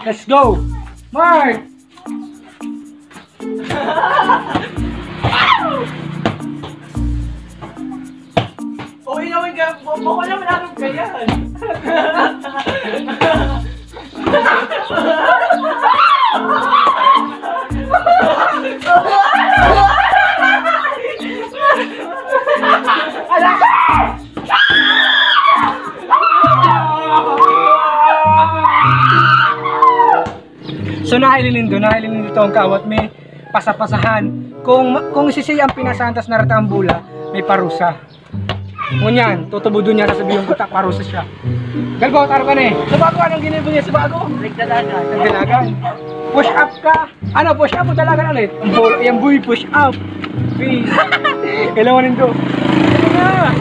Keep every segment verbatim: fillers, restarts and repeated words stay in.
Let's go! Mark! Okay naman ka, bako naman ako ganyan. So, nahiling nindo, nahiling nindo ang kawat may pasapasahan. Kung, kung sisi ang pinasantas na rata ang bola, may parusa. Ngunyan, tutubodon niya, sasabihin ko, "Ta, parusa siya." Galbo, taro ka na eh. Sa bago, anong ginibo niya sa bago? Nagdalagan. Nagdalagan. Push up ka. Ano, push up o dalagan ulit? Ang bolo, yung boy, push up. Peace. Kailangan nito. Ano na?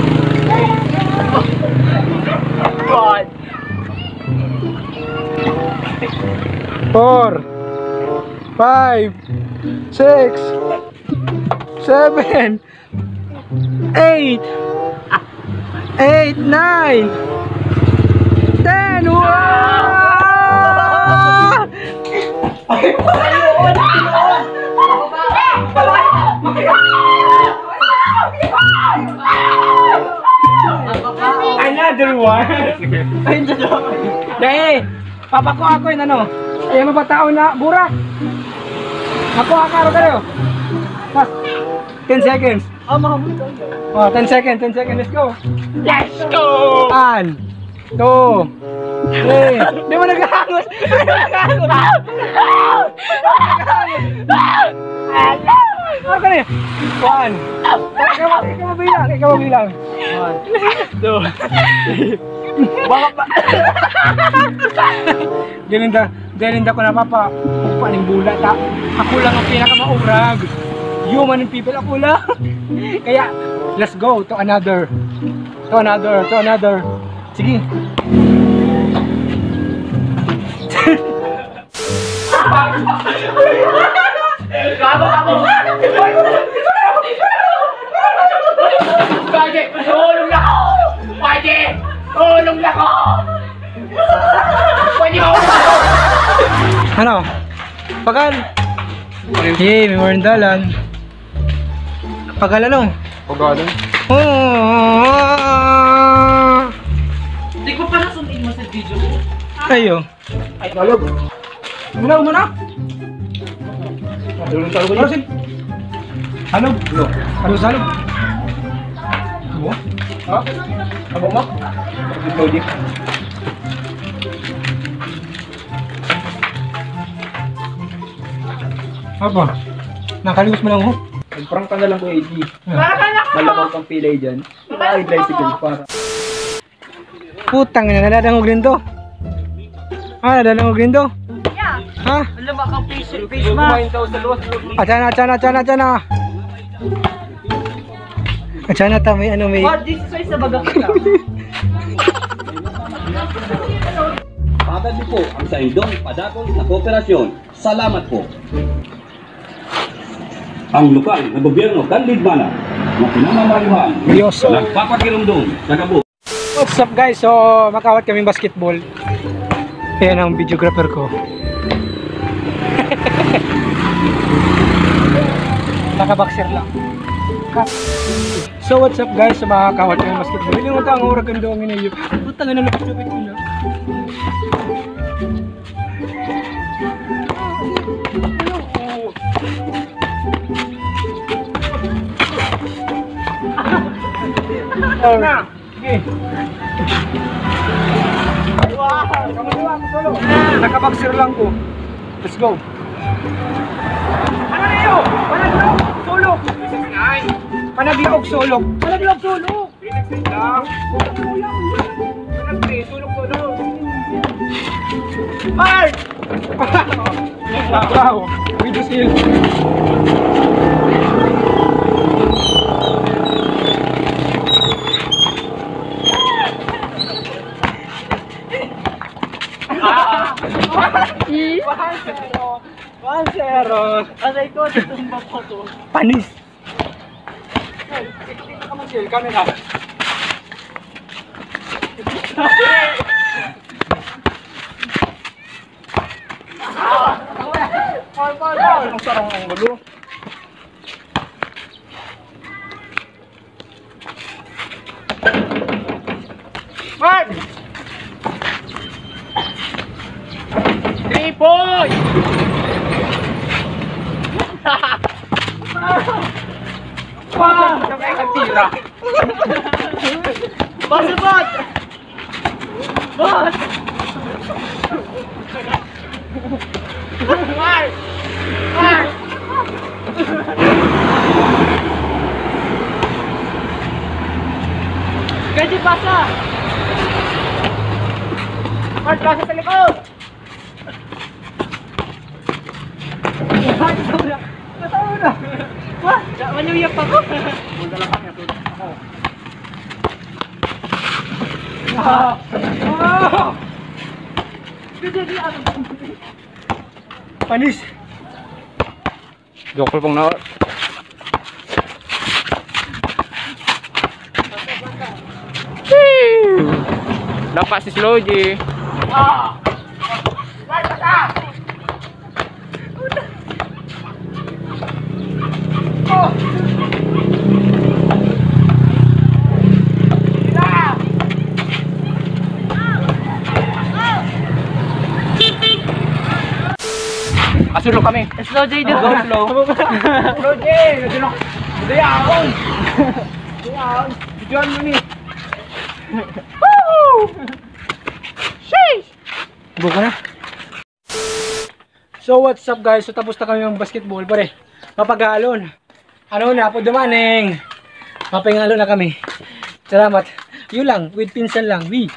God. Four, five, six, seven, eight, eight, nine, ten. Wow! Another one. Dahil, papakuha ko yun, ano? Ayan, mabataon na, burak. Makuha ka, Rogelio. Pas, ten seconds. Ah, mahabol ka. Oh, ten seconds, ten seconds. Let's go! Let's go! One, two, three. Di mo naghahangos? Di mo naghahangos? Ano ka na yun? One. Ikaw, ikaw bilang, ikaw bilang. One, two. Baka pa. Galing da. Dahil hindi ako napapa-, pa ning bola, ta. Ako lang ang pinakamaurag. Human and people, ako lang. Kaya, let's go to another. To another, to another. Sige. Gago ka mo! Pwede! Tulong na ako! Pwede! Tulong na ako! Pwede ako! Ano? Pagal? Yay, may morning dalan. Pagal ano? Pagal. Oo. Di ko pa nasunod mo sa video ko. Ayo. Ay, balog. Muna, muna. Ano sa loob? Ano? Ano sa loob? Abo? Ha? Abo mo? Ito, di. Apa? Nakalimos mo lang, oh. Mag-prank ka na lang, Kuya Eddie. Malamang kang pilay dyan. Ay, tricycle para. Putang ina, nadadangog din to. Ah, nadadangog din to. Yeah. Ha? Alam mo, akong face, face mask. Atyan na, atyan na, atyan na, atyan na. Atyan na ta, may ano, may What? This is why sa baga kita. Patag niyo po ang saindong padakol na kooperasyon. Salamat po. Ang lokal na gobyerno kan Libmanan na pinamamahalaan Seryoso. Nagpapakirumdom sa gabos. What's up, guys? So, makawat kaming basketball. Ayan ang videographer ko. Nakaboxer lang. So, what's up, guys? So, makakawat kaming basketball. Hindi mo ito ang urag ang doong inayo. Putang ina, lupit-lupit ko na. Na. Sige. Nakaboxer lang ko. Let's go. Ano na yun? Panaglaog solo. Panaglaog solo. Panaglaog solo. Pinagpit lang. Walang pre, tulog ko, no? Mark! Wow! With the seal. One zero. One zero. Aray ko, natumba ko to. Panis. Kami na. Parang ang gulo. One! Three points! Wow! Ang tira! Pasabot! Boss! Ay! Ay! Pwede pasa! Ay, pasa sa likod! Ay, ito na! Ito na! Wah! Manuyap ako! Punta lang kami, ako. Panis. Joke lang na. Woo! Dapat si Slow J. Asulo kami. Slow J daw. Go slow. Slow J, medyo na. Dayaon. Dayaon. Videoan mo ni. Woo! Sheesh! Buko na. So what's up guys? So tapos na kami ng basketball, pare. Papagalon. Ano na po dumaning? Papangalo na kami. Salamat. Yun lang, with pinsan lang. We.